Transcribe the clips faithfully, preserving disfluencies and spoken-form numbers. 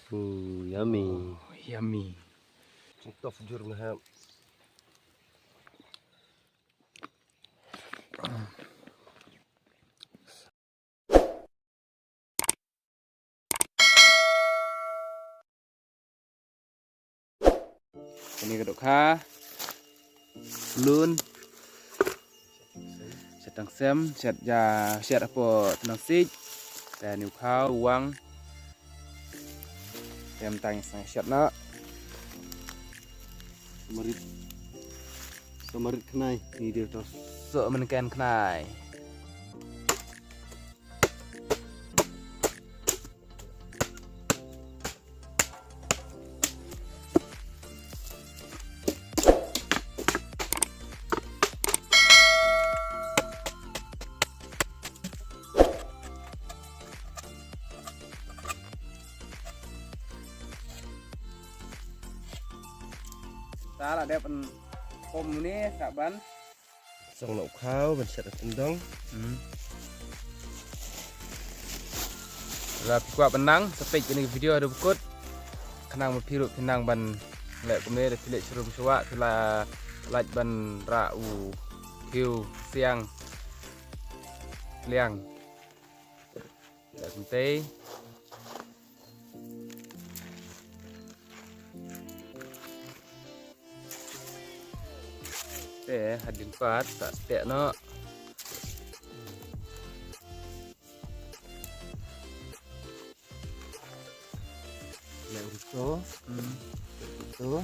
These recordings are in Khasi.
Ooh, yummy. Oh, yummy. Tough jur nga hap. Kane ka dohkha lun. Shet tang sem, shet ja, shet hapoh tnang sik. Te niu khaw wang. Tem tang sang shet na. Samarit. Samarit khnai. Ni dia to. So menken khnai. Ta la dep pom ni sa ban. Song na u khaw ban shet ha tyndong. Hmm. La phi kwah ban nang, sa peit kane ka video haduh ba kut. Khnang ba phi ruh phi nang ban leh kumne, da phi leh shrum shuwa, phi la lait ban rah u khiew siang liang. Leh kumtei. Te hadien pat ta teh noh. Leh kumto. Hmm. Kumto.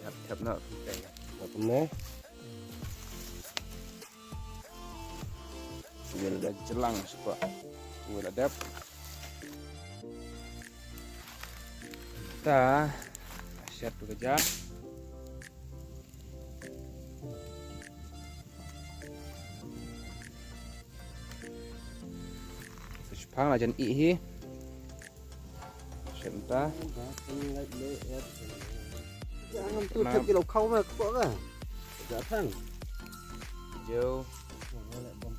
Thep, thep noh. Thep noh. Wel da jlang shuwa. Wel da dep. Ta shet tu ka ja. Sa shipang la jan ih hi. Shet mynta. Jangan tu thep ilo khaw ma kpo ka. Ja thang. Jo.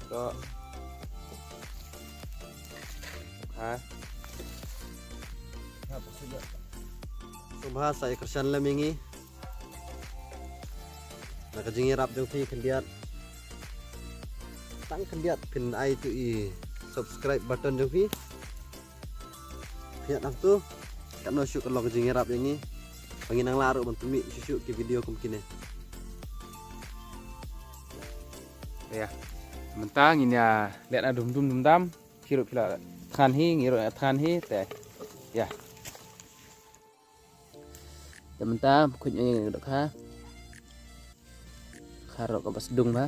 To. Ha. Sngewbha sa ïa kyrshan lem ïa ngi. Na ka jingïarap jong phi khyndiat. Tang khyndiat phin ai tu i subscribe button jong phi. Phi ïa nang tu. Katno shuh ka long ka jingïarap ïa ngi. Ba ngin nang lah ruh ban pynmih shuh shuh ki video kum kine. Ïa. Mynta ngin ïa leh na dum dum dum dam. Phi ruh phi la thngan hi, ngi ruh thngan hi te. Ïa. Te mynta khuid ngi dok ha. Kharok ka bas dung ba.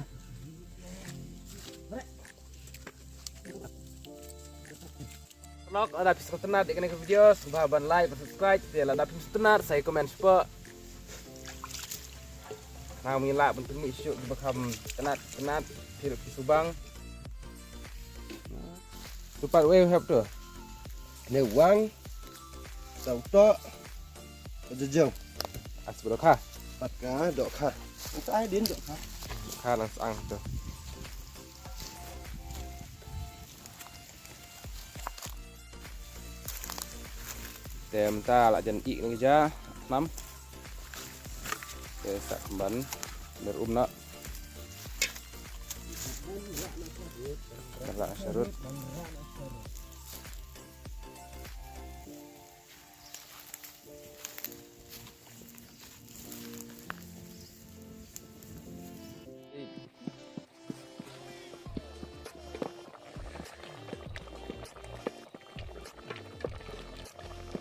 Lok lada phi sngewtynnat ïa kane ka video, sngewbha ban like, ban subscribe, te lada phi sngewtynnat sa ïa comment shuwa. Nang mynta ban pynmih shuh ba kham tynnat tynnat phi ruh phi subang. Tu pat wei hep tu. Ne wang. Sa utok. Ka jajang. As ba dohkha. Pat ka dohkha. Utai din dohkha. Kha nang sang tu. Te mynta la jan ih nang ja nam. Te sa kemban ner um na. Dah lah sharut.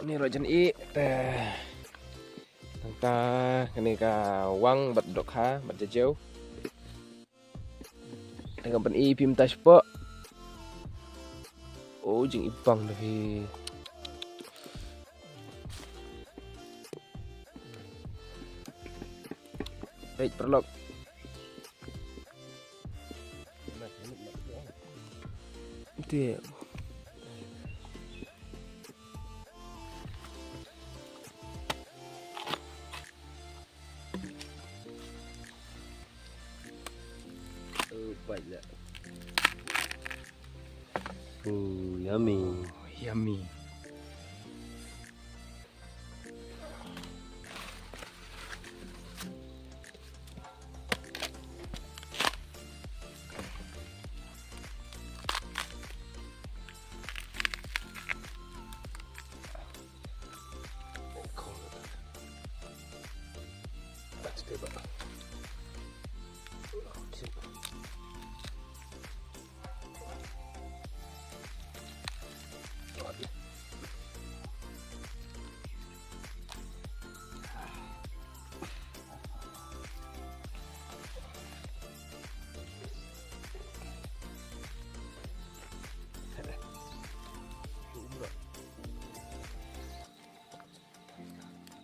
Ni ruh jan ih te. Nangta kane ka wang bad dohkha bad jajew. Te kan pyni phi mynta shapoh. Oh, jingibang da phi. Peit paralok. Te. Ooh, yummy. Yummy.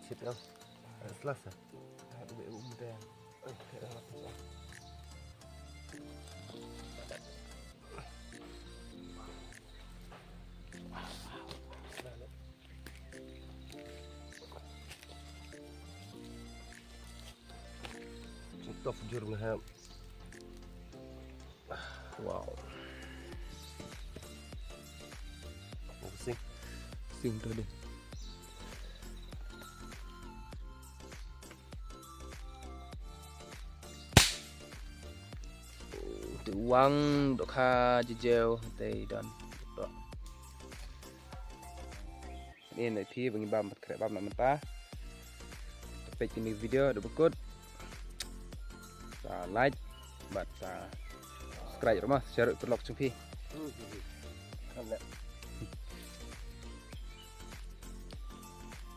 Sit lang. Selas ah. Tough jur nga ha. Wow. Sing. Sing tu deh. Te wang dok ha jejeu te don. Dok. Ni na phi ba ngi bam bad khreh bam na mynta. Te peit kine video da bakut. Sa like bad sa subscribe ruh ma, share ruh paralok jong phi.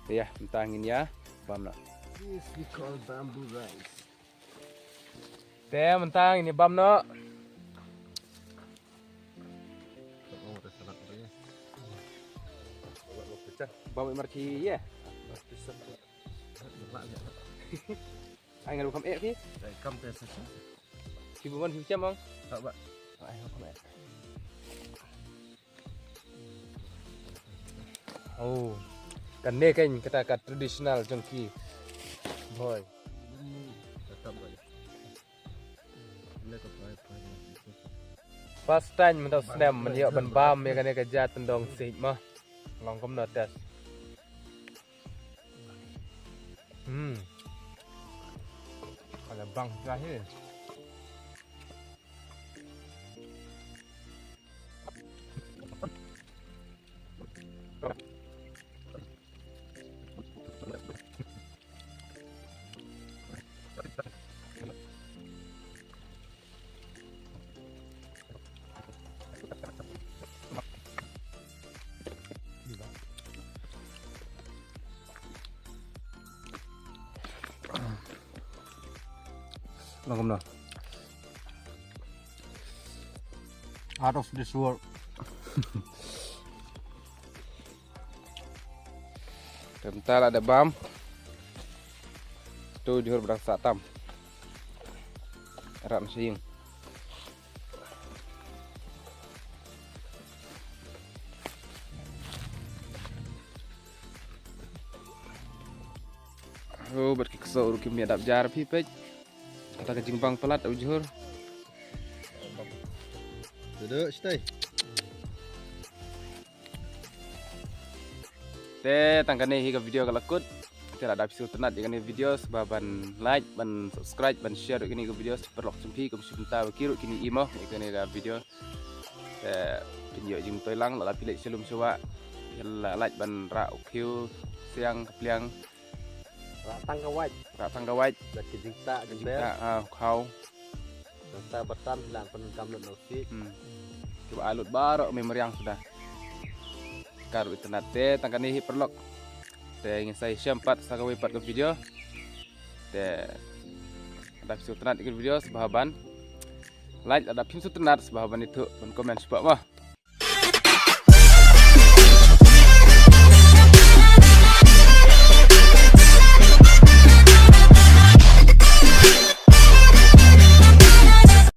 Te ïa, mynta ngin ïa bam noh. This we call bamboo rice. Te mynta ngin ïa bam noh. Bam marchi ïa. Ai nga ruh kam eh phi. Kam te sa. Phi bun phi chem ong. Ba ba. Ai nga ruh kam eh. Oh. Kane kan kata ka traditional jong ki Bhoi. First time mynta u snem mynta ïoh ban bam ïa kane ka jait tyndong sih ma. Long kumno test. Hmm. Ka la bang jahil. Long kumno? Out of this world. Te mynta la da bam. Tu jhur ba dang sah tam. Rat na sha ïing. Oh, bad ki ksew ruh kim ïa dap jar phi peit. Kata ka jingbang palat u jhur. Duduk, stay. Te tang kane hi ka video ka la kut. Te lada phi sngewtynnat ïa kane video sngewbha ban like, ban subscribe, ban share ïa kane ka video, paralok jong phi, kum shim ta ba ki ruh kin ïohi mo ïa kane ka video. Te phin ïoh jingmyntoi lang lada phi leit sha lum sha wah. Phi la lait ban rah u khiew, siang ka pliang. Rah tang ka wait. Rah tang ka wait. Bad ki jingtah jingber. Jingtah, ah, khaw. Nangta ba tam phi lah ban pyndonkam lut na u siej. Hmm. Kiba ai lut baroh mei mariang suda. Ka ruh itynnat te tang kane hi paralok. Te ngin sa ïashem pat sa kawei pat ka video. Te lada phi sngewtynnat ïa ka video sngewbha ban like, lada phim sngewtynnat sngewbha ban ithuh ban comment shapoh mo.